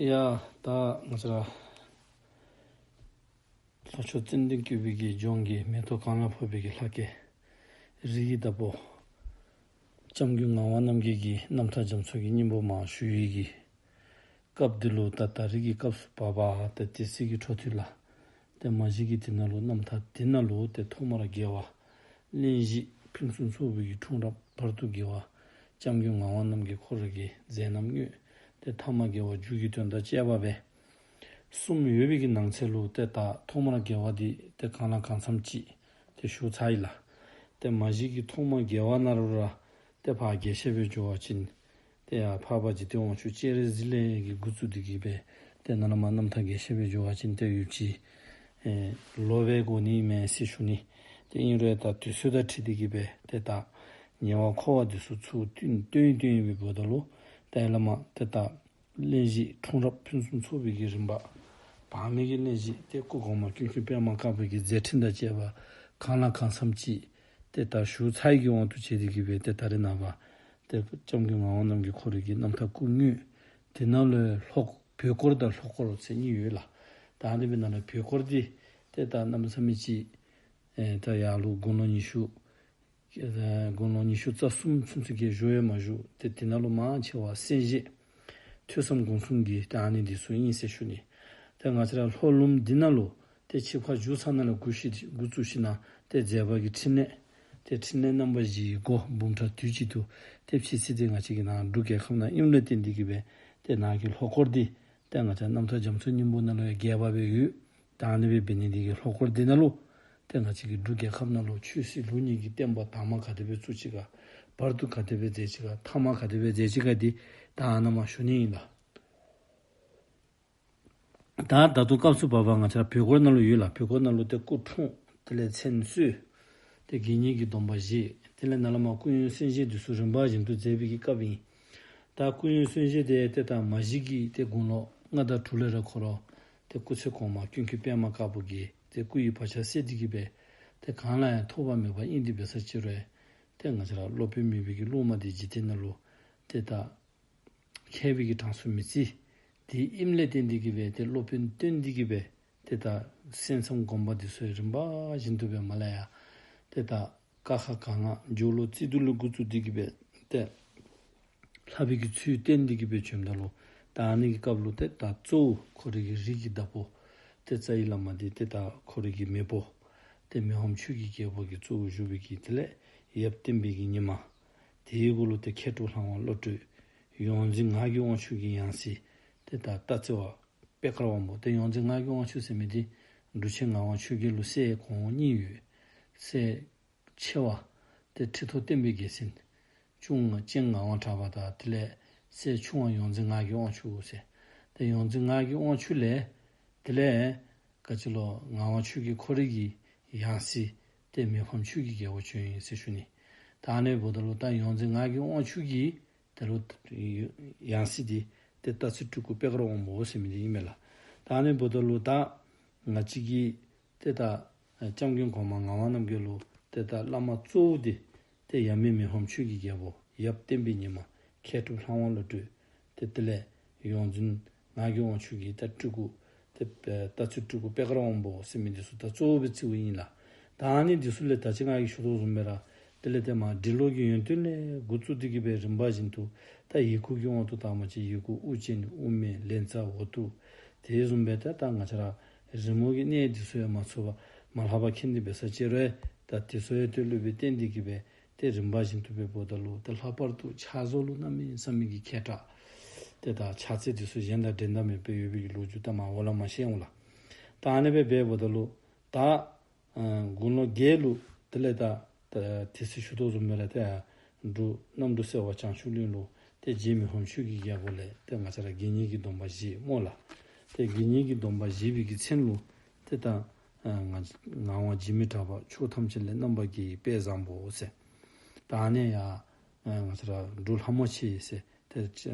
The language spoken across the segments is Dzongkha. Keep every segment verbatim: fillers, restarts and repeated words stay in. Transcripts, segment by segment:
ཡ་ད་ང་བཅས་ར་ལྷོ་ཕྱོགས་ཙན་དན་བཀོད་པའི་གི་ལྗོངས་ཀྱི་མེ་ཏོག་གང་ལ་ཕོག་པའི་གི་ལྷ་སྐལ་རིགས་ཀྱི་བདག་པོ་སྐྱབས་མགོན་ངག་དབང་རྣམ་རྒྱལ་གྱི་རྣམ་ཐར་རྒྱ་མཚོ་གི་སྙིང་པོ་མར་ཞུ་ཡི་གི་སྐབས་འདི་ལུ་ད་ད་རེས་ཀྱི་སྐབས་སུ་བབ་པ་ད་དེ་ཚེ་གི་འཕྲོ་མཐུད་ལགས། ཏེ་མ་གཞི་གི་དེ་ནང་ལུ་རྣམ་ཐར་དེ་ནང་ལུ་ཏེ་ཐོག་མར་རྒྱལ་བ་གླིང་བཞི་ཕུན་སུམ་ཚོགས་པའི་གི་འཁྲུངས་རབས་བར་དུ་རྒྱལ་བ་སྐྱབས་མགོན་ངག་དབང་རྣམ་རྒྱལ་ཁོ་ར་གི་མཛད་རྣམ་དངོས། ཏེ་ཐ་མ་རྒྱལ་བ་མཇུག་གི་དོན་དང་བཅས་པ་སྦེ་གསུམ་ཡོད་པའི་གི་ནང་གསེས་ལུ་ཏེ་ད་ཐོག་མར་རྒྱལ་བ་འདི་ཏེ་གང་ལ་གང་འཚམས་ཅིག་ཏེ་ཞུ་ཚར་ཡི་ལགས། ཏེ་མ་གཞི་གི་ཐོག་མར་རྒྱལ་བ་ནང་ལུ་ར་ཏེ་ཕར་རྒྱས་བཤད་སྦེ་འགྱོ་བ་ཅིན་ཏེ་ཡར་འཕགས་པ་འཇིག་རྟེན་དབང་ཕྱུག་སྤྱན་རས་གཟིགས་ལས་ཀྱི་འགོ་བཙུགས་ཏེ་གི་སྦེ་ཏེ་ནཱ་ལས་མར་རྣམ་ཐར་རྒྱས་བཤད་སྦེ་འགྱོ་བ་ཅིན་ཏེ་ཡུདཔ་ཅིག་ཨེ་ལོ་སྦེ་འགོར་ནི་མས་ཟེར་ཞུ་ནི། ཏེ་ཨིན་རུང་ད་དུས་ཚོད་དང་འཁྲིལ་ཏེ་གི་སྦེ་ཏེ་ད་ཉེ་བར་མཁོ་བ་འདི་ཚུ་ཚུར་བཏོན་བཏོན་བཏོན་ཡི་སྦེ་འབདཝ་ད་ལུ་ཏེ་ལས་མར་ཏེ་ད་གླིང་བཞི་འཁྲུངས་རབས་ཕུན་སུམ་ཚོགས་པའི་གི་རིམ་པ་བར་མའི་གི་གླིང་བཞི་ཏེ་སྐུ་གོང་མ་ཀུན་མཁྱེན་པདྨ་དཀར་པོ་གི་མཛད་འཕྲིན་དང་བཅས་པ་གང་ལ་གང་འཚམས་ཅིག་ཏེ་ད་ཞུ་ཚར་ཡི་གི་དབང་དུ་བྱས་ཏེ་གི་སྦེ་ཏེ་ད་རེས་ནངས་པ་ཏེ་སྐྱབས་མགོན་ངག་དབང་རྣམ་རྒྱལ་ཁོ་རའི་གི་རྣམ་ཐར་སྐུ་དངོས་དེ་ནང་ལུ་ལྷོ་བོད་སྐོར་དང་ལྷོ་སྐོར་ཟེར་གཉིས་ཡོད་ལགས། ད་ཨ་ནི་སྦེ་ནང་ལུ་བོད་སྐོར་འདི་ཏེ་ད་གནམ་མེད་ས་མེད་ཅིག་ཨེ་ད་ཡར་ལུ་དགུང་ལོ་ཉི་ཤུ་དགུང་ལོ་ཉི་ཤུ་རྩ་གསུམ་ཚུན་ཚོད་ཀྱི་བཞུགས་ཡང་མ་བཞུགས། ཏེ་དེ་ནང་ལུ་མང་ཆེ་བ་གསན་བཞེས་ཐོས་བསམ་སྒོམ་གསུམ་གྱི་ད་ཨ་ནི་འདི་ཚུ་ཨིན་ཟེར་ཞུ་ནི། ཏེ་ང་བཅས་ར་ལྷོ་ལུངམ་འདི་ནང་ལུ་ཏེ་ཆིབས་ཁ་བཞུགས་ས་ནང་ལས་འགོ་ཤི་འགོ་བཙུགས་ཞིནམ་ཏེ་མཛད་པ་གི་ཕྲིན་ལས་ཏེ་ཕྲིན་ལས་རྣམ་པ་བཞིའི་སྒོ་འབུམ་ཕྲག་དུས་གཅིག་ཏུ་ཏེ་ཕྱི་ཚེ་འདི་ང་བཅས་ཀྱི་ནཱ་འབྲུག་རྒྱལ་ཁབ་ནང་ཨིནམ་ལས་བརྟེན་ཏེ་གི་སྦེ་ཏེ་ནཱ་གི་ལྷོ་སྐོར་འདི་ཏེ་ང་བཅས་རྣམ་ཐར་རྒྱ་མཚོའི་སྙིང་པོ་ནང་ལུ་ཡང་རྒྱས་པ་སྦེ་ཡོད། ད་ཨ་ནི་སྦེ་འབད་ནི་འདི་གིས་ལྷོ་སྐོར་འདི་ནང་ལུ་ཏེ་ང་བཅས་ཀྱི་འབྲུག་རྒྱལ་ཁབ་ནང་ལུ་ཆོས་སྲིད་ལུགས་གཉིས་ཀྱི་བསྟན་པ་དང་པ་ག་དེ་སྦེ་བཙུགས་ཅི་ག་བར་དུ་ག་དེ་སྦེ་མཛད་ཅི་ག་ཐ་མ་ག་དེ་སྦེ་མཛད་ཅི་ག་འདི་ད་ཨ་ནཱ་མར་ཞུ་ནི་ཨིན་ལགས། ད་ད་ལྟོ་སྐབས་སུ་བབ་པ་ང་བཅས་ར་བོད་སྐོར་ནང་ལུ་ཡོད་ལགས། བོད་སྐོར་ནང་ལུ་ཏེ་སྐུ་འཁྲུངས་དེ་ལས་མཚན་གསོལ་ཏེ་དགེ་བསྙེན་གྱི་སྡོམ་པ་བཞེས། དེ་ལས་ནཱ་ལས་མར་སྐུ་ཡོན་གསན་བཞེས་འདི་ཚུ་རིམ་པ་བཞིན་དུ་མཛད་པའི་གི་སྐབས་ཨིན། ད་སྐུ་ཡོན་གསན་བཞེས་དེ་ཏེ་ད་མ་གཞི་གི་ཏེ་དགུང་ལོ་ལྔ་དང་དྲུག་ལས་ར་ཁོ་ར་ཏེ་སྐུ་ཚེ་གོང་མ་ཀུན་མཁྱེན་པདྨ་དཀར་པོ་གིས་ཏེ་སྐུ་ཡི་བག་ཆགས་སད་དེ་གི་སྦེ་ཏེ་གང་ལ་ཡང་ཐོགས་པ་མེད་པ་ཨིན། དེ་འབད་ས་ཅིག་རུང་ཏེ་ང་བཅས་ར་སློབ་དཔོན་མེད་པའི་གི་སློབ་མ་འདི་འཇིག་རྟེན་ནང་ལུ་ཏེ་ད་མཁས་པའི་གི་གྲངས་སུ་མི་བརྩི། དེ་ཨིནམ་ལས་བརྟེན་ཏེ་གི་སྦེ་ཏེ་སློབ་དཔོན་བསྟེན་ཏེ་གི་སྦེ་ཏེ་ད་གསན་བསམ་སྒོམ་པ་འདི་ཚུ་རིམ་པ་བཞིན་དུ་སྦེ་མ་ལ་ཡ་ཏེ་ད་ཀ་ཁ་ག་ང་སྦྱོར་ཀློག་ཚིག་སྡུད་ལས་འགོ་བཙུགས་ཏེ་གི་སྦེ་ཏེ་བསླབ་པའི་གི་ཚུལ་བསྟན་ཏེ་གི་སྦེ་བྱོནམ་ད་ལུ་ད་ཨ་ནི་གི་སྐབས་ལུ་ཏེ་ད་གཙོ་བོ་ཁོ་རའི་གི་རིགས་ཀྱི་བདག་པོ་ཏེ་རྩ་བའི་བླ་མ་འདི་ཏེ་ད་ཁོ་རའི་གི་མེས་པོ་ཏེ་མི་ཕམ་ཆོས་ཀྱི་རྒྱལ་པོ་གིས་གཙོ་བོ་བཞུགས་པའི་གི་དེ་ལས་ཡབ་བསྟན་པའི་གི་ཉི་མ། དེའི་གུ་ལུ་ཏེ་མཁས་གྲུབ་ལྷ་དབང་བློ་གྲོས། ཡོངས་འཛིན་ངག་གི་དབང་ཕྱུག་གི་ཡང་སྲིད་ཏེ་ད་སྟག་རྩེ་བ་པད་དཀར་དབང་པོ། ཏེ་ཡོངས་འཛིན་ངག་གི་དབང་ཕྱུག་ཟེར་མི་འདི་འབྲུག་ཆེན་ངག་དབང་ཆོས་རྒྱལ་ལུ་སྲས་གོང་འོག་གཉིས་ཡོད། སྲས་ཆེ་བ་ཏེ་ཁྲི་ཐོག་བསྟན་པའི་རྒྱལ་མཚན། ཆུང་བ་སྤྱན་ངག་དབང་གྲགས་པ་དང་དེ་ལས་སྲས་ཆུང་བ་ཡོངས་འཛིན་ངག་གི་དབང་ཕྱུག་ཟེར། ཏེ་ཡོངས་འཛིན་ངག་གི་དབང་ཕྱུག་ལས་དེ་ལས་ག་ཅི་ལོ་ངག་དབང་ཆོས་རྒྱལ་ཁོ་རའི་གི་ཡང་སྲིད་ཏེ་མི་ཕམ་ཆོས་ཀྱི་རྒྱལ་པོ་བྱོན་ཡི་ཟེར་ཞུ་ནི། ད་ཨ་ནི་འབདཝ་ད་ལུ་ད་ཡོངས་འཛིན་ངག་གི་དབང་ཕྱུག་གི་དེ་ལུ་ཡང་སྲིད་འདི་ཏེ་སྟག་རྩེ་སྤྲུལ་སྐུ་པད་དཀར་དབང་པོ་ཟེར་མི་འདི་ཨིན་མས་ལགས། ད་ཨ་ནི་འབདཝ་ད་ལུ་ད་ང་བཅས་ཀྱི་ཏེ་ད་སྐྱབས་མགོན་གོང་མ་ངག་དབང་རྣམ་རྒྱལ་ལུ་ཏེ་ད་བླ་མ་གཙོ་བོ་འདི་ཏེ་ཡབ་མེས་མི་ཕམ་ཆོས་ཀྱི་རྒྱལ་པོ། ཡབ་བསྟན་པའི་ཉི་མ། མཁས་གྲུབ་ལྷ་དབང་བློ་གྲོས། ཏེ་དེ་ལས་ཡོངས་འཛིན་ངག་གི་དབང་ཕྱུག་གི་ད་སྤྲུལ་སྐུ་ཏེ་སྟག་རྩེ་སྤྲུལ་སྐུ་པད་དཀར་དབང་པོ་ཟེར་མི་འདི་ཚུ་ད་གཙོ་བོ་སྦེ་བརྩིཝ་ཨིན་ལགས། ད་ཨ་ནི་འདི་ཚུ་ལས་ད་ཅི་ང་གིས་ཞུ་དོ་བཟུམ་སྦེ་ར་དེ་ལས་ཏེ་མར་འབྲི་ཀློག་གི་ཡོན་ཏན་ལས་འགོ་བཙུགས་ཏེ་གི་སྦེ་རིམ་པ་བཞིན་དུ་ད་ཡི་གུ་གི་དབང་དུ་བཏང་བ་ཅིན་ཡི་གུ་དབུ་ཅན་དབུ་མེད་ལན་ཚ་འོ་ཐུག། དེ་བཟུམ་སྦེ་ད་ད་ང་བཅས་ར་རི་མོ་གི་གནས་འདི་ཚུ་ཡང་མ་ཚུགས་པར་མ་ལྷག་པར་མཁྱེན་ཏེ་འབད་ས་ཅིག་རུང་ད་དེ་ཚུ་ཡང་ཏེ་སློབ་དཔོན་བསྟེན་ཏེ་གི་སྦེ་ཏེ་རིམ་པ་བཞིན་དུ་སྦེ་འབདཝ་ད་ལུ་ད་ལྷག་པར་དུ་ཕྱག་བཟོ་ལུ་གནམ་མེད་ས་མེད་ཀྱི་མཁས་དྲགས། ཏེ་ད་ཕྱག་རྩལ་འདི་ཚུ་གཞན་དང་འགྲན་ཟླ་མེད་པར་ཡོད་པའི་གི་ལོ་རྒྱུས་ད་མར་འོག་ལས་མར་བཤད་འོང་ལགས། ད་ཨ་ནི་སྦེ་འབདཝ་ད་ལུ་ད་ཨ་དགུང་ལོ་བརྒྱད་ལུ་དེ་ལས་ད་ད་དེ་ཚེ་ཞུ་དོ་བཟུམ་སྦེ་ར་ཏེ་འབྲུག་གནམ་འབྲུག་སེ་བ་བྱང་ཆུབ་གླིང་ལུ་ཏེ་རྗེ་མི་ཕམ་ཆོས་ཀྱི་རྒྱལ་པོ་ལས་ཏེ་ང་བཅས་ར་དགེ་བསྙེན་གྱི་སྡོམ་པ་བཞེས་སྨོ་ལགས། ཏེ་དགེ་བསྙེན་གྱི་སྡོམ་པ་བཞེས་པའི་གི་མཚན་ལུ་ཏེ་ད་ཨ་ངག་ངག་དབང་འཇིགས་མེད་གྲགས་པ་ཕྱོགས་ཐམས་ཅད་ལས་རྣམ་པར་རྒྱལ་བའི་དཔལ་བཟང་པོ་ཟེར། ད་ཨ་ནི་ཡང་ཨ་ང་བཅས་ར་འབྲུག་ལྷ་མོ་ཆེ་ཟེར་ཏེ་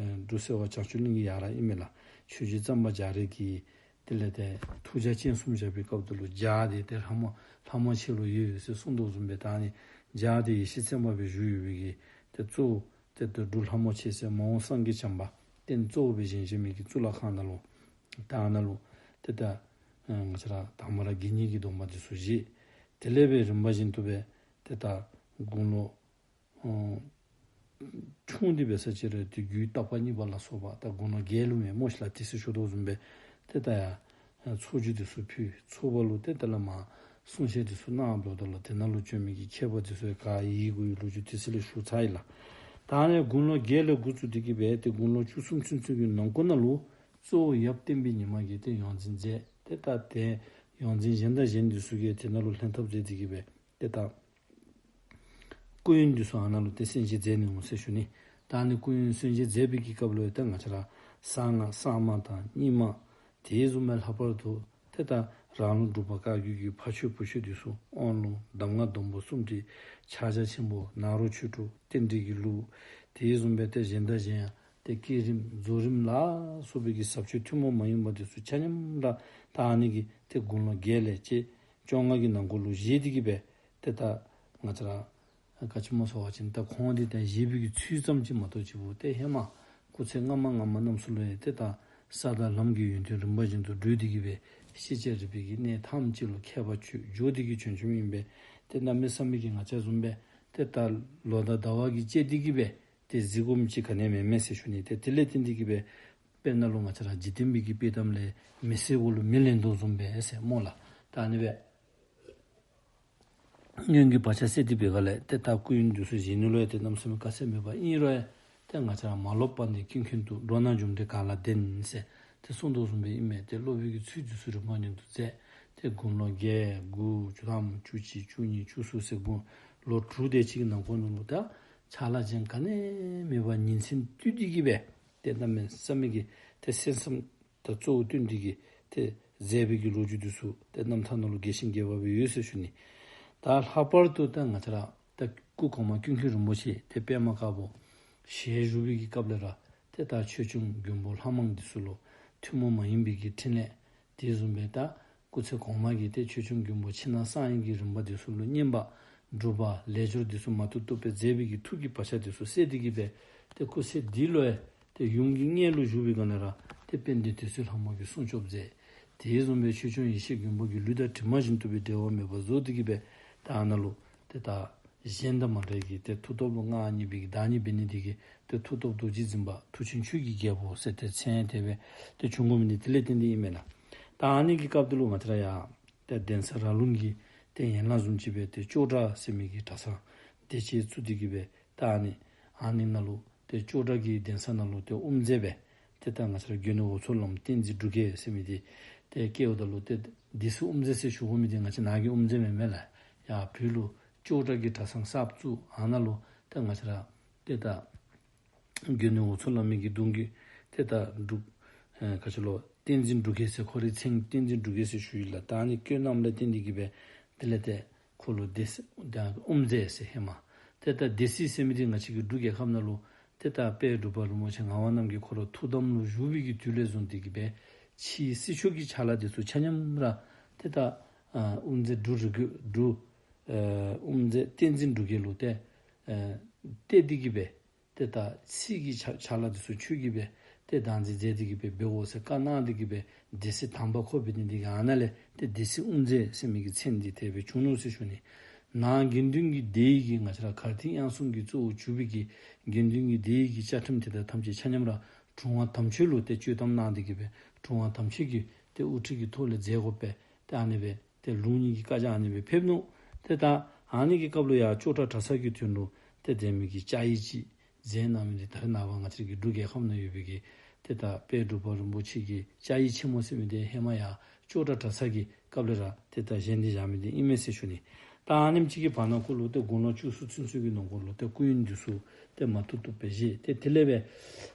འབྲུག་སེ་བ་བྱང་ཆུབ་གླིང་གི་ཡར་ཨིན་མས་ལགས། ཆོས་རྗེ་གཙང་པ་རྒྱ་རས་ཀྱིས་དེ་ལས་ཏེ་ཐུགས་རྒྱ་ཅན་གསུམ་བཞག་པའི་སྐབས་དེ་ལུ་རྒྱ་དེ་ཏེ་ལྷ་མོ་ལྷ་མོ་ཆེ་ལུ་ཡོད་ཟེར་གསུངས་དོ་བཟུམ་སྦེ་ད་ཨ་ནི་རྒྱ་དེ་ཡེ་ཤེས་སེམས་དཔའ་སྦེ་བཞུགས་ཡོད་པའི་གི་ཏེ་གཙོ་བོ་ཏེ་ཏེ་འབྲུག་ལྷ་མོ་ཆེ་ཟེར་མ་འོངས་སངས་རྒྱས་བྱམས་པ་ རྟེན་གཙོ་བོ་སྦེ་བཞེངས་བཞེངས་མི་གི་གཙུག་ལག་ཁང་ནང་ལུ་ད་ཨ་ནཱ་ལུ་ཏེ་ད་ཨ་ང་བཅས་ར་དང་པ་ར་དགེ་བསྙེན་གྱི་སྡོམ་པ་འདི་ཚུ་བཞེས། དེ་ལས་སྦེ་རིམ་པ་བཞིན་དུ་སྦེ་ཏེ་ད་དགུང་ལོ་ཨ་ཆུང་སྟེ་འབད་ས་ཅིག་ར་ཏེ་རྒྱུད་བརྟག་པ་གཉིས་པ་ལ་སོགས་པ་ད་དགུང་ལོ་བརྒྱད་ལུ་མས་སྨོ་ཤིག་ལགས། ཏེ་ཟེར་ཞུ་དོ་བཟུམ་སྦེ་ཏེ་ད་ཡང་ཚོགས་རྒྱུ་འདི་ཚུ་ཕུལ། ཚོགས་པ་ལུ་ཏེ་ད་བླ་མ་གསུང་བཤད་འདི་ཚུ་གནངམ་ད་ལུ་དེ་ནང་ལུ་བྱོན་མི་གི་མཁས་པ་འདི་ཚུ་ཡང་ག་ཡི་གུ་ཡི་ལོ་རྒྱུས་དེ་ཚུ་ལས་ཞུ་ཚར་ཡི་ལགས། ད་ཨ་ནི་དགུང་ལོ་བརྒྱད་ལས་འགོ་བཙུགས་ཏེ་གི་སྦེ་ཏེ་དགུང་ལོ་བཅུ་གསུམ་ཚུན་ཚོད་ཀྱི་ནང་འཁོད་ནང་ལུ་གཙོ་བོ་ཡབ་བསྟན་པའི་ཉི་མ་གིས་ཏེ་ཡོངས་འཛིན་མཛད། ཏེ་ད་ཏེ་ཡོངས་འཛིན་གཞན་དང་གཞན་འདི་ཚུ་གིས་དེ་ནང་ལུ་ལྷན་ཐབས་མཛད་དེ་གི་སྦེ་ཏེ་ད་སྐུ་ཡོན་འདི་ཚུ་ཨ་ནཱ་ལུ་ཏེ་གསན་བཞེས་མཛད་ནི་འོང་ཟེར་ཞུ་ནི། ད་ཨ་ནི་སྐུ་ཡོན་གསན་བཞེས་མཛད་པའི་གི་སྐབས་ལུ་ཡང་ཏེ་ང་བཅས་ར་གསང་སྔགས་གསར་མ་དང་རྙིང་མ་དེ་བཟུམ་སྦེ་ལྷག་པར་དུ་ཏེ་ད་རང་ལུགས་འབྲུག་པ་བཀའ་བརྒྱུད་ཀྱི་ཕ་ཆོས་བུ་ཆོས་འདི་ཚུ་དབང་ལུང་གདམས་ངག་སྡོམ་པ་གསུམ་བྲིས་ཕྱག་རྒྱ་ཆེན་པོ་ནཱ་རོ་ཆོས་དྲུག་རྟེན་འབྲེལ་གྱི་ལུགས་དེ་བཟུམ་སྦེ་ཏེ་གཞན་དང་གཞན་ཡང་ཏེ་བསྐྱེད་རིམ་རྫོགས་རིམ་ལ་སོགས་པའི་གི་ཟབ་ཆོས་ཐུན་མོང་མ་ཡིན་པ་འདི་ཚུ་ཆ་མཉམ་ར་ད་ཨ་ནི་གི་ཏེ་དགུང་ལོ་བརྒྱད་ལས་བཅད་བཅོ་ལྔ་གི་ནང་འཁོད་ལུ་བཞེས་ཏེ་གི་སྦེ་ཏེ་ད་ང་བཅས་ར་ག་ཅི་སྨོ་ཟེར་བ་ཅིན་ད་ཁོང་འདི་ད་བཞེས་པའི་གི་ཚུལ་ཙམ་ཅིག་མ་གཏོགས་ཅིག་པོ་ཏེ་ཧེ་མ་སྐུ་ཚེ་སྔ་མ་སྔ་མ་རྣམས་སུ་ལུ་ཡང་ཏེ་ད་ས་དང་ལམ་གྱི་ཡོན་ཏན་རིམ་པ་བཞིན་དུ་བགྲོད་དེ་གི་སྦེ་ཤེས་བྱ་རིག་པའི་གི་གནས་ཐམས་ཅད་ལུ་མཁས་པ་ཆོས་འབྱོར་ཏེ་གི་བྱོན་བྱོནམ་ཨིན་པས། ཏེ་གནམ་མེད་ས་མེད་ཀྱི་ང་བཅས་བཟུམ་སྦེ་ཏེ་ད་ལོ་དང་ཟླ་བ་གིས་དཔྱད་དེ་གི་སྦེ་ཏེ་གཟིགས་དགོཔ་ཅིག་ག་ནི་ཡང་མེད་མས་ཟེར་ཞུ་ནི། ཏེ་དེ་ལས་བརྟེན་ཏེ་གི་སྦེ་དཔེར་ན་ལུ་ང་བཅས་ར་འཇིག་རྟེན་པའི་གི་དཔྱེ་གཏམ་ལས་མི་བསད་དགུ་ལུ་མེ་ལེན་དོ་བཟུམ་སྦེ་ཟེར་སྨོ་ལགས། ད་ཨ་ནི་སྦེ་སྔོན་གྱི་བག་ཆགས་སད་དེ་འབད་ག་ལས་ཏེ་ད་སྐུ་ཡོན་འདི་ཚུ་བཞེས་ནི་ལུ་ཡང་ཏེ་གནམ་མེད་ས་མེད་དཀའ་ཚེགས་མེད་པ་ཨིན་རུང་ཡང་ཏེ་ང་བཅས་ར་མ་ལོབས་པ་ནི་ཀུན་མཁྱེན་དུ། འགྲོ་ན་རྒྱུ་འབྲས་གང་ལ་བརྟེན་ཟེར་ཏེ་གསུངས་དོ་བཟུམ་སྦེ་ཨིན་མས། ཏེ་སློབ་དཔོན་གྱི་ཚུལ་འདི་ཚུ་རིམ་པ་བཞིན་དུ་མཛད། ཏེ་དགུང་ལོ་བརྒྱད་དགུ་བཅུ་ཐམ་བཅུ་གཅིག་བཅུ་གཉིས་བཅུ་གསུམ་ཟེར་དགུང་ལོ་དྲུག་དེ་ཅིག་གི་ནང་འཁོད་ནང་ལུ་ད་ཕྱག་ལཱ་གཞན་ག་ནི་ཡང་མེད་པར་ཉིན་མཚན་དུས་དེ་གི་སྦེ་ཏེ་གནམ་མེད་ས་མེད་ཀྱི་ཏེ་གསན་བསམ་ད་གཙོ་བོ་བཏོན་ཏེ་གི་ཏེ་མཛད་པའི་གི་ལོ་རྒྱུས་འདི་ཚུ་ཏེ་རྣམ་ཐར་ནང་ལུ་རྒྱས་ཤིང་རྒྱས་པ་སྦེ་ཡོད་ཟེར་ཞུ་ནི། ད་ལྷག་པར་དུ་ད་ང་བཅས་ར་ད་སྐུ་གོང་མ་ཀུན་མཁྱེན་རིན་པོ་ཆེ་ཏེ་པདྨ་དཀར་པོ་ཞལ་བཞུགས་པའི་གི་སྐབས་ལས་ར་ཏེ་ད་ཆོས་སྐྱོང་མགོན་པོ་ལྷ་མང་འདི་ཚུ་ལུ་ཐུན་མོང་མ་ཡིན་པའི་གི་ཕྲིན་ལས་དེ་བཟུམ་སྦེ་ད་སྐུ་ཚེ་གོང་མ་གིས་ཏེ་ཆོས་སྐྱོང་མགོན་པོ་ཕྱི་ནང་གསང་བའི་གི་རིམ་པ་འདི་ཚུ་ལུ་བསྙེན་པ་སྒྲུབ་པ་ལས་སྦྱོར་འདི་ཚུ་མ་ཐུབ་ཐུབ་སྦེ་མཛད་པའི་གི་ཐུགས་ཀྱི་བག་ཆགས་འདི་ཚུ་སད་དེ་གི་སྦེ་ཏེ་སྐུ་ཚེ་འདི་ལུ་ཡང་ཏེ་ཡུམ་གྱི་མངལ་ལུ་བཞུགས་པའི་སྒང་ལས་ར་ཏེ་དཔལ་ལྡན་དུད་སོལ་ལྷ་མོ་གིས་སྲུང་སྐྱོབ་མཛད། དེ་བཟུམ་སྦེ་ཆོས་སྐྱོང་ཡེ་ཤེས་མགོན་པོ་གིས་ལུས་དང་གྲིབ་མ་བཞིན་དུ་སྦེ་འབྲལ་བ་མེད་པར་བཟོ་སྟེ་གི་སྦེ་ད་ཨ་ནཱ་ལུ་ཏེ་ད་གཞན་དང་མ་འདྲ་བའི་གི་ཏེ་མཐུ་སྟོབས་ལུ་མངའ་བརྙེས་པའི་གི་བདག་ཉིད་འབད་ནི་དེ་གིས་ཏེ་མཐུ་སྟོབས་རྡོ་རྗེ་འཛིན་པ་མཐུ་ཆེན་ཆོས་ཀྱི་རྒྱལ་པོ་ཟེར་ཏེ་མཚན་དེ་སྦེ་ཏེ་བྱུང་དགོ་མི་འདི་དེ་ལས་བརྟེན་ཏེ་ཨིན་མས་ལགས། ད་ཨ་ནི་གི་སྐབས་འདི་ལུ་ང་བཅས་ར་ཡང་ཏེ་གདན་ས་ར་ལུང་གི་ཏེ་ཡན་ལག་བཟུམ་ཅིག་སྦེ་ཏེ་ཅོག་གྲྭ་ཟེར་མི་གི་གྲྭ་ཚང་དེ་ཅིག་བཙུགས་ཏེ་གི་སྦེ་ད་ཨ་ནི་ཨ་ནི་ནང་ལུ་ཏེ་ཅོག་གྲྭ་གི་གདན་ས་ནང་ལུ་ཏེ་དབུ་མཛད་སྦེ་ཏེ་ད་ང་བཅས་ར་དགོན་ནི་འོབ་མཚོ་བླམ་བསྟན་འཛིན་འབྲུག་རྒྱས་ཟེར་མི་འདི་ཏེ་བཀལཝ་ད་ལུ་ཏེ་སྡེ་སྲིད་དབུ་མཛད་ཟེར་ཞུ་དགོ་མི་འདི་ང་བཅས་ནཱ་གི་དབུ་མཛད་མེན་མས་ལགས། ཡར་བོད་ལུ་ཅོག་གྲྭ་གི་གྲྭ་ཚང་གསར་བཙུགས་ཨ་ནཱ་ལུ་ཏེ་ང་བཅས་ར་ཏེ་ད་དགོན་ནི་འོབ་མཚོ་བླ་མའི་གི་གདུང་བརྒྱུད་ཏེ་ད་འབྲུག་ཨེ་ག་ཅི་ལོ་བསྟན་འཛིན་འབྲུག་རྒྱས་ཟེར་ཁོ་རའི་མཚན་བསྟན་འཛིན་འབྲུག་རྒྱས་ཟེར་ཞུ་ཡི་ལགས། ད་ཨ་ནི་བསྐོས་གནངམ་ལས་བརྟེན་ཏེ་གི་སྦེ་དེ་ལས་ཏེ་ཁོ་ལུ་སྡེ་སྲིད་ད་དབུ་མཛད་ཟེར་ཧེ་མ། ཏེ་ད་སྡེ་སྲིད་ཟེར་མི་འདི་ང་བཅས་ཀྱི་འབྲུག་རྒྱལ་ཁབ་ནང་ལུ་ཏེ་ད་དཔལ་འབྲུག་པ་རིན་པོ་ཆེ་ངག་དབང་རྣམ་རྒྱལ་ཁོ་ར་ཐུགས་དམ་ལུ་བཞུགས་པའི་གི་དུས་ལས་བཟུང་སྟེ་གི་སྦེ་ཕྱིའི་སྲིད་ཕྱོགས་ཀྱི་ཕྱག་ལཱ་འདི་ཚུ་ཆ་མཉམ་ར་ཏེ་ད་ཨ་དབུ་མཛད་འབྲུག་རི་རྒྱུད་འབྲུག་ཨེ་དབུ་མཛད་བསྟན་འཛིན་འབྲུག་རྒྱས་ལུ་ཏེ་ཨེ་གཏད་དེ་གི་སྦེ་ཏེ་ད་སྲིད་ཀྱི་ཕྱག་ཕྱག་ལཱ་འདི་ཚུ་ཁྱོད་ཀྱིས་སྦེ་ཏེ་བདག་འཛིན་མཛད་དེ་གི་སྦེ་འབད་དགོ་ཟེར་བཀའ་གནང་སྟེ་གི་སྦེ་སྡེ་སྲིད་དང་པ་ཁོ་འབད་ནི་འདི་གིས་ཨ་ནཱ་ལས་ཏེ་སྡེ་སྲིད་དབུ་མཛད་ཟེར་མི་གི་མཚན་འདི་དེ་སྦེ་བྱུང་ནུག་ཟེར་ཞུ་ནི། ནང་དགེ་འདུན་གྱི་སྡེ་ཡི་གི་ང་བཅས་ར་གར་ཐིག་དབྱངས་གསུམ་གྱི་གཙོ་བོ་གྱུར་པའི་གི་དགེ་འདུན་གྱི་སྡེ་ཡི་གི་བཅའ་ཁྲིམས་དེ་དག་ཐམས་ཅད་ཆ་མཉམ་ར་དྲུང་པ་དམ་ཆོས་ལུ་ཏེ་བཅོལ་གཏམ་གནང་སྟེ་གི་སྦེ་དྲུང་པ་དམ་ཆོས་ཀྱིས་ཏེ་དབུ་ཁྲིད་ཀྱི་ཐོག་ལས་མཛད་དགོ་པས། ཏེ་ཨ་ནི་སྦེ་ཏེ་ལུགས་གཉིས་ཀྱི་བཀའ་རྒྱ་ཨ་ནི་སྦེ་ཕེབས་ནུག། ཏེ་ད་ཨ་ནི་གི་སྐབས་ལུ་ཡང་ཅོག་གྲྭ་གྲྭ་ཚང་གི་དོན་ལུ་ཏེ་དེ་མི་གི་བཅའ་ཡིག་ཅིག་མཛད་གནང་མི་འདི་ད་རེས་ནངས་པ་ང་བཅས་ཀྱི་འབྲུག་རྒྱལ་ཁབ་ནང་ཡོད་པའི་གི་ཏེ་ད་དཔལ་འབྲུག་པ་རིན་པོ་ཆེ་གི་བཅའ་ཡིག་ཆེན་མོ་ཟེར་མི་འདི་ཧེ་མ་ཡང་ཅོག་གྲྭ་གྲྭ་ཚང་གི་སྐབས་ལས་ར་ཏེ་ད་བཞེངས་ཏེ་བཞག་མི་འདི་ཨིན་མས་ཟེར་ཞུ་ནི། ད་ཨ་ནེམ་ཅིག་གི་བར་ན་ཁོ་ལུ་ཏེ་དགུང་ལོ་བཅུ་གསུམ་ཚུན་ཚོད་ཀྱི་ནང་འཁོད་ལུ་ཏེ་སྐུ་ཡོན་འདི་ཚུ་ཏེ་མ་ཐུབ་ཐུབ་སྦེ་བཞེས། ཏེ་དེ་ལས་སྦེ་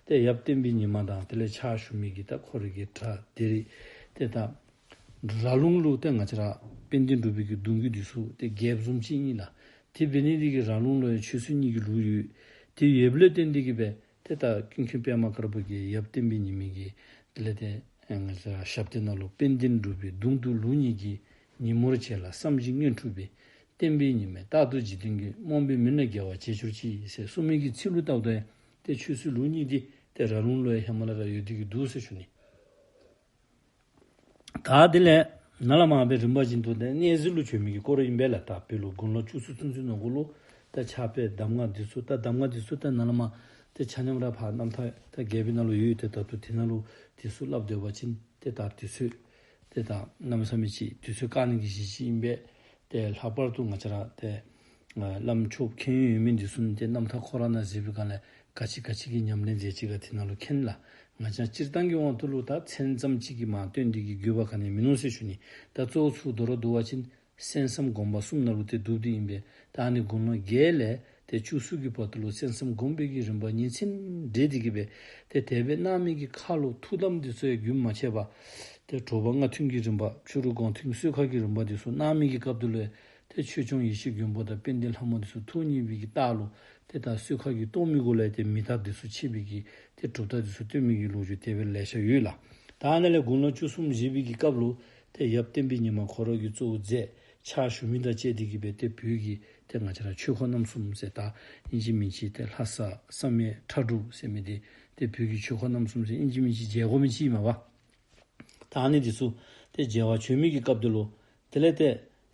ཏེ་ཡབ་བསྟན་པའི་ཉི་མ་དང་དེ་ལས་ཕྱག་ཞུ་མི་གི་ད་ཁོ་རའི་གི་གྲྭ་སྡེ་རིགས་ཏེ་ད་ར་ལུང་ལུ་ཏེ་ང་བཅས་ར་དཔལ་ལྡན་འབྲུག་པའི་གི་གདུང་བརྒྱུད་འདི་ཚུ་ཏེ་རྒྱལཔོ་བཟུམ་ཅིག་ཨིན་ལགས། དེ་འབད་ནི་འདི་གིས་ར་ལུང་ལུ་ཡང་ཆོས་སྲིད་གཉིས་ཀྱི་ལུགས་ཡོད། དེ་ཡོདཔ་ལས་བརྟེན་ཏེ་གིས་སྦེ་ཏེ་ད་ཀུན་མཁྱེན་པདྨ་དཀར་པོ་གིས་ཡབ་བསྟན་པའི་ཉི་མ་གི་དེ་ལས་ཏེ་ང་བཅས་ར་ཞབས་སྟེགས་ནང་ལུ་དཔལ་ལྡན་འབྲུག་པའི་གདུང་དུ་ལུགས་གཉིས་ཀྱི། ཉིན་མོར་བྱེད་ལ་བསམ་བཞིན་མངོན་འཁྲུལ་པའི། བསྟན་པའི་ཉི་མས་རྟག་ཏུ་འཇིག་རྟེན་གྱི། རྨོངས་པའི་མི་ནི་རྒྱལ་བ་བྱེད་གྱུར་ཅིག་ཟེར་གསུངས་མི་གི་ཚིག་ལུ་བལྟཝ་ད་ཡང་ཏེ་ཆོས་སྲིད་ལུགས་གཉིས་འདི་ ཏེ་ར་ལུང་ལུ་ཡང་ཧེ་མ་ལས་ར་ཡོད་དེ་གི་འདུག་ཟེར་ཞུ་ནི། ད་དེ་ལས་ནཱ་ལས་མར་སྦེ་རིམ་པ་བཞིན་དུ་ཏེ་གནས་གཟིགས་ལུ་བྱོན་མི་གི་སྐོར་ཨིན་པས་ལགས། ད་བོད་ལུ་དགུང་ལོ་བཅུ་གསུམ་ཚུན་ཚོད་ནང་འཁོད་ལུ་ད་ཕྱག་དཔེ་གདམས་ངག་འདི་ཚུ་ད་གདམས་ངག་འདི་ཚུ་ད་ནཱ་ལས་མར་ཏེ་ཆ་མཉམ་ར་ཕར་རྣམ་ཐར་ད་རྒྱས་པའི་ནང་ལུ་ཡོད། ཏེ་ད་ལྟོ་དེ་ནང་ལུ་འདི་ཚུ་སླབ་སྡོད་པ་ཅིན་ཏེ་ད་དུས་ཚོད་ཏེ་ད་གནམ་མེད་ས་མེད་ཅིག་དུས་ཚོད་བཀག་ནི་གི་གཞི་ཅིག་ཨིན་པས། ཏེ་ལྷག་པར་དུ་ང་བཅས་ར་ཏེ་ཨ་བླམ་ཆོསཔ་མཁྱེན་ཡོན་ཡོད་མི་འདི་ཚུ་ནི་ཏེ་རྣམ་ཐར་ཁོ་ར་ནང་གཟིགས་པའི་སྒང་ལས་ག་ཅི་ག་ཅི་གི་ཉམས་ལེན་མཛད་ཅི་ག་དེ་ནང་ལུ་མཁྱེན་ལགས། ང་བཅས་སྤྱིར་བཏང་གི་དབང་དུ་ལུ་ད་མཚན་ཙམ་ཅིག་གིས་མར་སྟོན་ཏེ་གི་དགོས་པ་ག་ནི་མིན་ནུག་ཟེར་ཞུ་ནི། ད་གཙོ་བོ་ཚུར་མདོར་བསྡུ་བ་ཅིན་གསན་བསམ་སྒོམ་པ་གསུམ་ནང་ལུ་ཏེ་འདུཝ་འདི་ཨིན་པས། ད་ཨ་ནི་དགུང་ལོ་བརྒྱད་ལས་ཏེ་བཅུ་གསུམ་གྱི་བར་དུ་ལུ་གསན་བསམ་སྒོམ་པའི་གི་རིམ་པ་ཉིན་མཚན་སྦྲེལ་ཏེ་གི་སྦེ་ཏེ་དེ་སྦེ་གནང་མི་གི་ཁར་ལུ་ཐུགས་དམ་འདི་ཚུ་ཡང་རྒྱུན་མ་ཆད་པར་ཏེ་དྲོ་པ་སྔ་ཐུན་གྱི་རིམ་པ་ཕྱི་རུ་དགོང་ཐུན་གསོལ་ཁ་གི་རིམ་པ་འདི་ཚུ་གནང་མི་གི་སྐབས་དེ་ལུ་ཏེ་ཆོས་སྐྱོང་ཡེ་ཤེས་མགོན་པོ་དང་དཔལ་ལྡན་ལྷ་མོ་འདི་ཚུ་ཐུགས་མཉེས་པའི་གི་རྟགས་ལུ་ཏེ་ད་གསོལ་ཁ་གི་གཏོར་མའི་སྒོ་ལས་ཏེ་མི་ཐབས་འདི་ཚུ་ཆད་པའི་གི་ཏེ་གྲུབ་རྟགས་འདི་ཚུ་སྟོན་མི་གི་ལོ་རྒྱུས་དེ་སྦེ་ལེ་ཤ་ཡོད་ལགས། ད་ཨ་ནཱ་ལས་དགུང་ལོ་བཅུ་གསུམ་བཞེས་པའི་གི་སྐབས་ལུ་ཏེ་ཡབ་བསྟན་པའི་ཉི་མ་ཁོ་ར་གིས་གཙོ་བོ་མཛད་ཕྱག་ཞུ་མི་དང་བཅས་ཏེ་གི་སྦེ་ཏེ་བོད་ཀྱི་ཏེ་ང་བཅས་ར་ཆོས་འཁོར་རྣམ་གསུམ་ཟེར་ད་ཨིན་ཅི་མིན་ཅི་ཏེ་ལྷ་ས་བསམ་ཡས་ཁྲ་འབྲུག་ཟེར་མི་འདི་ཏེ་བོད་ཀྱི་ཆོས་འཁོར་རྣམ་གསུམ་ཟེར་ཨིན་ཅི་མིན་ཅི་མཇལ་དགོ་མི་ཅིག་ཨིན་མས་པ། ད་ཨ་ནི་འདི་ཚུ་ཏེ་མཇལ་བར་བྱོན་མི་གི་སྐབས་དེ་ལུ་དེ་ལས་ཏེ་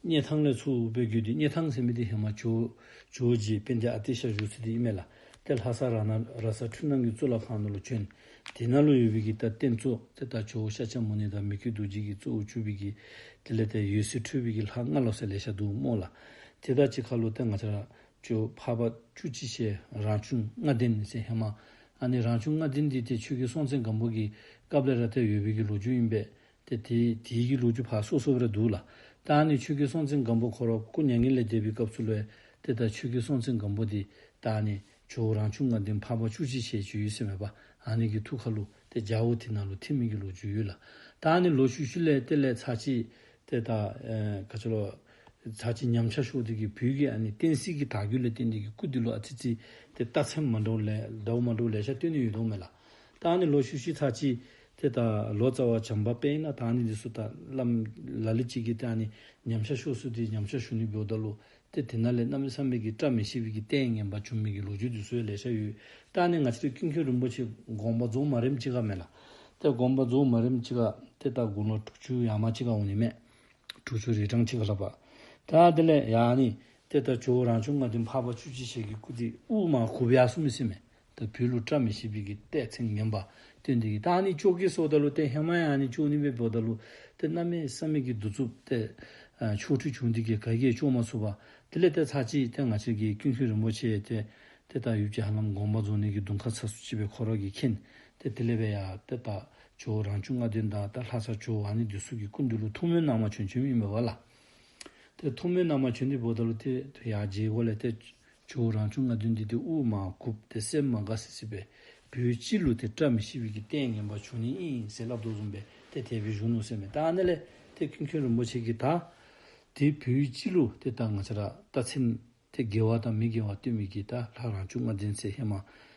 སྙེ་ཐང་ལས་ཚུར་སྦེ་བརྒྱུད་དེ་སྙེ་ཐང་ཟེར་མི་འདི་ཧེ་མ་ཇོ་ཇོ་བོ་རྗེ་དཔལ་ལྡན་ཨ་ཏི་ཤ་བཞུགས་ས་འདི་ཨིན་མས་ལགས། ཏེ་ལྷ་ས་ར་ན་ར་ས་འཕྲུལ་སྣང་གི་གཙུག་ལག་ཁང་ནང་ལུ་བྱོན། དེ་ནང་ལུ་ཡོད་པའི་གི་ད་རྟེན་གཙོ་ཏེ་ད་ཇོ་བོ་ཤཱཀྱ་མུ་ནེ་དང་མི་བསྐྱོད་རྡོ་རྗེ་གིས་གཙོ་བོ་གྱུར་པའི་གི་དེ་ལས་ཏེ་འོད་ཟེར་འཕྲོ་བའི་གི་ལྷ་ལྔ་ལོ་ཟེར་ལེ་ཤ་འདུག་སྨོ་ལགས། དེ་དང་གཅིག་ཁར་ལུ་ཏེ་ང་བཅས་ར་ཇོ་བོ་འཕགས་པ་བཅུ་གཅིག་ཞལ་རང་བྱུང་ལྔ་ལྡན་ཟེར་ཧེ་མ་ཨ་ནི་རང་བྱུང་ལྔ་ལྡན་འདི་ཏེ་ཆོས་རྒྱལ་སྲོང་བཙན་སྒམ་པོ་གི་སྐབས་ལས་ར་ཏེ་ཡོད་པའི་གི་ལོ་རྒྱུས་ཨིན་པས། ཏེ་དེ་དེའི་གི་ལོ་རྒྱུས་ཕར་སོ་སོ་སྦེ་ར་འདུག་ལགས། ད་ཨ་ནི་ཆོས་རྒྱལ་སྲོང་བཙན་སྒམ་པོ་ཁོ་ར་སྐུ་མྱ་ངན་ལས་འདས་པའི་སྐབས་སུ་ལུ་ཏེ་ད་ཆོས་རྒྱལ་སྲོང་བཙན་སྒམ་པོ་འདི་ད་ཨ་ནི་ཇོ་བོ་རང་བྱུང་ལྔ་ལྡན་འཕགས་པ་བཅུ་གཅིག་ཞལ་ཅིག་ཡོད་ཟེར་མས་པ། ཨ་ནི་གི་ཐུགས་ཁར་ལུ་ཏེ་རྒྱལ་པོ་དེ་ནང་ལུ་ཐིམ་མི་གི་ལོ་རྒྱུས་ཡོད་ལགས། ད་ཨ་ནི་ལོག་ཤུལ་ཤུལ་ལས་དེ་ལས་ཚར་གཅིག་ཏེ་ད་ཨེ་ག་ཅི་ལོ་ཚར་གཅིག་ཉམས་ཆག་ཤོར་ཏེ་གི་བོད་ཀྱི་ཨ་ནི་བསྟན་སྲིད་ཀྱི་དར་རྒུད་ལས་བརྟེན་ཏེ་གི་སྐུ་འདི་ལུ་ཨ་ཙི་ཙི་ཏེ་རྟགས་མཚན་མ་འདྲཝ་ལེ་འདྲཝ་མ་འདྲཝ་ལེ་ཤ་སྟོན་ནི་ཡོད་དོ་མས་ལགས། ད་ཨ་ནི་ལོག་ཤུལ་ཤུལ་ཚར་གཅིག་ཏེ་ད་ལོ་ཙཱ་བ་བྱམས་པ་དཔལ་ཨིན་ན་ད་ཨ་ནི་འདི་ཚུ་ད་བླམ་ལ་ལུ་ཅིག་གིས་ད་ཨ་ནི་ཉམས་ཆག་ཤོར་སོ་ཏེ་ཉམས་ཆག་ཞུ་ནི་འབདཝ་ད་ལུ་ཏེ་དེ་ནང་ལས་གནམ་མེད་ས་མེད་ཀྱི་བཀྲ་མི་ཤིས་པའི་གི་ལྟས་ངན་པ་བྱུང་མི་གི་ལོ་རྒྱུས་འདི་ཚུ་ཡང་ལེ་ཤ་ཡོད། ད་ཨ་ནི་ང་བཅས་ར་ཀུན་མཁྱེན་རིན་པོ་ཆེ་དགོངས་པ་རྫོགས་མ་རནམ་ཅིག་ཁར་མས་ལགས། ཏེ་དགོངས་པ་རྫོགས་མ་རནམ་ཅིག་ཁར་ཏེ་ད་དགུང་ལོ་དྲུག་ཅུ་ཡར་མར་ཅིག་ཁར་འོང་ནི་མས། དྲུག་ཅུ་རེ་གྲངས་ཅིག་ཁར་ལྷག་པ། ད་དེ་ལས་ཡང་ཨ་ནི་ཏེ་ད་ཇོ་བོ་རང་བྱུང་ལྔ་ལྡན་འཕགས་པ་བཅུ་གཅིག་ཞལ་གྱི་སྐུ་འདི་དབུ་མར་གུག་ཡར་སོང་མི་ཟེར་མས། ད་བོད་ལུ་བཀྲ་མི་ཤིས་པའི་གི་ལྟས་མཚན་ངན་པ་སྟོན་ཏེ་གི་ད་ཨ་ནི་བཅོ་བརྒྱད་སོངམ་ད་ལུ་ཏེ་ཧེ་མ་ཡང་ཨ་ནི་བཅོ་ནི་འབདཝ་ད་ལུ་ཏེ་གནམ་མེད་ས་མེད་ཀྱི་གདུག་རྩུབ་ཏེ་ཨ་ཆོ་འཕྲུལ་བྱུང་སྟེ་གི་ག་གིས་ཡང་བཅོ་མ་ཚུགས་པར་དེ་ལས་ཏེ་ཚར་གཅིག་ཏེ་ང་བཅས་ཀྱི་ཀུན་མཁྱེན་རིན་པོ་ཆེ་ཏེ་ཏེ་ད་ཡུདཔ་ཅིག་ཧ་ལམ་དགོངས་པ་རྫོགས་ནི་གི་གདོང་ཁ་ཚ་སུ་ཅིག་སྦེ་ཁོ་ར་གིས་མཁྱེན། ཏེ་དེ་ལས་སྦེ་ཡར་ཏེ་ད་ཇོ་བོ་རང་བྱུང་ལྔ་ལྡན་དང་ད་ལྷ་ས་ཇོ་བོ་ཨ་ནི་འདི་ཚུ་གི་སྐུ་མདུན་ལུ་ཐུགས་སྨོན་གནང་བར་བྱོན་བྱོནམ་ཨིན་པས་ལགས། ཏེ་ཐུགས་སྨོན་གནང་བར་བྱོན་ཏེ་འབདཝ་ད་ལུ་ཏེ་ཏེ་ཡར་མཇལ་སྒོ་ལས་ཏེ་ཇོ་བོ་རང་བྱུང་ལྔ་ལྡན་འདི་ཏེ་དབུ་མར་གུག་སྟེ་སེམས་མ་དགའ་སི་སི་སྦེ་བོད་སྤྱི་ལུ་ཏེ་བཀྲ་མི་ཤིས་པའི་གི་ལྟས་ངན་པ་བྱུང་ནི་ཨིན་ཟེར་སླབ་དོ་བཟུམ་སྦེ་ཏེ་དེ་སྦེ་བཞུགས་ནུག་ཟེར་མས། ད་ཨ་ནི་ལས་ཏེ་ཀུན་མཁྱེན་རིན་པོ་ཆེ་གིས་ད་ཏེ་བོད་སྤྱི་ལུ་ཏེ་ད་ང་བཅས་ར་རྟགས་མཚན་ཏེ་དགེ་བ་དང་མི་དགེ་བ་སྟོན་མི་གི་ད་ལྷ་རང་བྱུང་ལྔ་ལྡན་ཟེར་ཧེ་མ་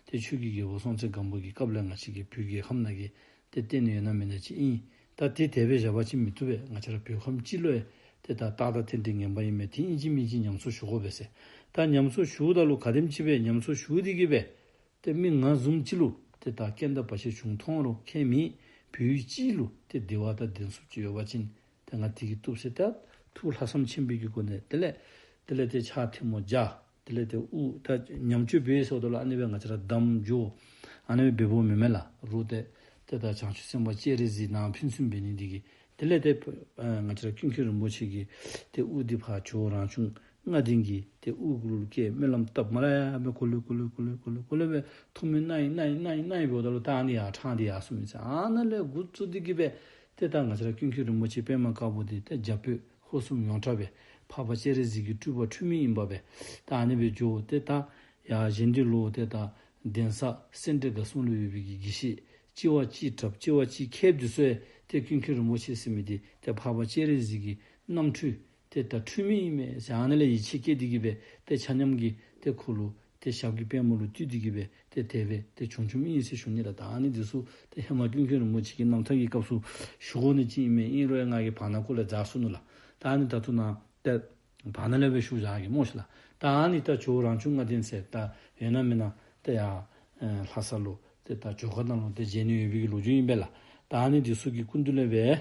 ཏེ་ཆོས་ཀྱི་རྒྱལ་པོ་སྲོང་བཙན་སྒམ་པོ་གི་སྐབས་ལས་ང་བཅས་ཀྱི་བོད་རྒྱལ་ཁམས་ནང་གི་ཏེ་བསྟན་ཡོད་ན་མེད་ན་ཅིག་ཨིན། ད་ཏེ་དེ་སྦེ་བཞག་པ་ཅིན་མི་བཏུབ་པས། ང་བཅས་ར་བོད་ཁམས་སྤྱི་ལུ་ཡང་ཏེ་ད་རྟགས་དང་རྟེན་འབྲེལ་ངན་པ་ཨིན་མས། ཏེ་ཨིན་ཅི་མིན་ཅི་ཉམས་གསོ་ཞུ་དགོ་པས་ཟེར། ད་ཉམས་གསོ་ཞུཝ་ད་ལུ་ག་དེམ་ཅིག་སྦེ་ཉམས་གསོ་ཞུ་སྟེ་གི་སྦེ་ཏེ་མི་ང་བཟུམ་ཅིག་ལུ་ཏེ་ད་རྐྱེན་དང་བར་ཆད་བྱུང་ཐོན་རུང་ཁྱད་མེད། བོད་སྤྱི་ལུ་ཏེ་བདེ་བ་དང་ལྡན་སུ་ཅིག་ཡོད་པ་ཅིན་ཏེ་ང་དེ་གིས་བཏུབ་ཟེར་ད་ཐུགས་ལྷག་བསམ་ཆེན་པོའི་གི་སྒོ་ནས་དེ་ལས་དེ་ལས་ཏེ་ཕྱག་ཐལ་མོ་སྦྱར། དེ་ལས་ཏེ་དབུ་ད་ཉམས་བཅོས་འབད་སོངམ་ད་ལུ་ཨ་ནི་སྦེ་ང་བཅས་ར་དམ་འཇོག་ཨ་ནི་སྦེ་འབདཝ་མེན་མས་ལགས། རོགས་ཏེ་ཏེ་ད་བྱང་ཆུབ་སེམས་དཔའ་སྤྱན་རས་གཟིགས་ནང་ཕན་ཚུན་འབད་ནི་འདི་གིས་དེ་ལས་ཏེ་ཨ་ང་བཅས་ར་ཀུན་མཁྱེན་རིན་པོ་ཆེ་གིས་ཏེ་དབུ་འདི་ཕར་ཇོ་བོ་རང་བྱུང་ལྔ་ལྡན་གྱི་ཏེ་དབུ་གུ་ལུ་བཀལ་སྨོན་ལམ་བཏབ་མ་ར་ཡ་སྦེ་གོ་ལེ་གོ་ལེ་གོ་ལེ་གོ་ལེ་གོ་ལེ་སྦེ་ཐུགས་སྨོན་གནང་ཡི་གནང་ཡི་གནང་ཡི་གནང་ཡི་འབདཝ་ད་ལུ་ད་ཨ་ནི་ཡར་ཕྲང་སྟེ་ཡར་སོང་མི་ཚུ་ཨ་ནཱ་ལས་འགོ་བཙུགས་ཏེ་གི་སྦེ་ཏེ་ད་ང་བཅས་ར་ཀུན་མཁྱེན་རིན་པོ་ཆེ་པདྨ་དཀར་པོ་འདི་ཏེ་རྒྱ་བོད་ཧོར་གསུམ་ཡོངས་གྲགས་སྦེ་འཕགས་པ་སྤྱན་རས་གཟིགས་ཀྱི་སྤྲུལ་པ་འཁྲུལ་མེད་ཨིན་པ་སྦེ་ད་ཨ་ནི་སྦེ་འགྱོ། ཏེ་ད་ཡར་གཞན་འདི་ལུ་ཏེ་ད་གདན་ས་སེ་འབྲས་དགའ་གསུམ་ལུ་ཡོད་པའི་གི་དགེ་བཤེས་གཅིག་བ་གཅིག་གྲགས་གཅིག་བ་གཅིག་མཁས་འདི་ཚུ་ཡང་ཏེ་ཀུན་མཁྱེན་རིན་པོ་ཆེ་ཟེར་མི་འདི་ཏེ་འཕགས་པ་སྤྱན་རས་གཟིགས་ཀྱི་རྣམ་འཕྲུལ་ཏེ་ད་འཁྲུལ་མེད་ཨིན་མས་ཟེར་ཨ་ནཱ་ལས་ཡིད་ཆེས་བསྐྱེད་དེ་གི་སྦེ་ཏེ་ཆ་མཉམ་གྱིས་ཏེ་ཁོ་ལུ་ཏེ་ཞབས་ཀྱི་པདྨོ་ལུ་བཏུད་དེ་གི་སྦེ་ཏེ་དེ་སྦེ་ཏེ་བྱོན་བྱོནམ་ཨིན་ཟེར་ཞུ་ནི་ལགས། ད་ཨ་ནི་འདི་ཚུ་ཏེ་ཧེ་མ་ཀུན་མཁྱེན་རིན་པོ་ཆེ་གི་རྣམ་ཐར་གྱི་སྐབས་སུ་ཞུ་དགོ་ནི་ཅིག་ཨིན་མས། ཨིན་རུང་ང་གིས་བར་ན་ཁོ་ལས་འཛེགས་སོ་ནུག་ལགས། ད་ཨ་ནི་ད་ལྟོ་ནཱ་ཏེ་བར་ན་ལས་སྦེ་ཞུ་བཞག་གེ་སྨོ་ཤིག་ལགས། ད་ཨ་ནི་ད་ཇོ་བོ་རང་བྱུང་ལྔ་ལྡན་ཟེར་ད་ཡོད་ན་མེད་ན་ཏེ་ཡར་ལྷ་ས་ལུ་ཏེ་ ཏེ་ད་ཇོ་ཁང་ནང་ལུ་ཏེ་བྱོན་ནི་ཡོད་པའི་གི་ལོ་རྒྱུས་ཨིན་པས་ལགས། ད་ཨ་ནི་འདི་ཚུ་གི་སྐུ་མདུན་ལས་སྦེ་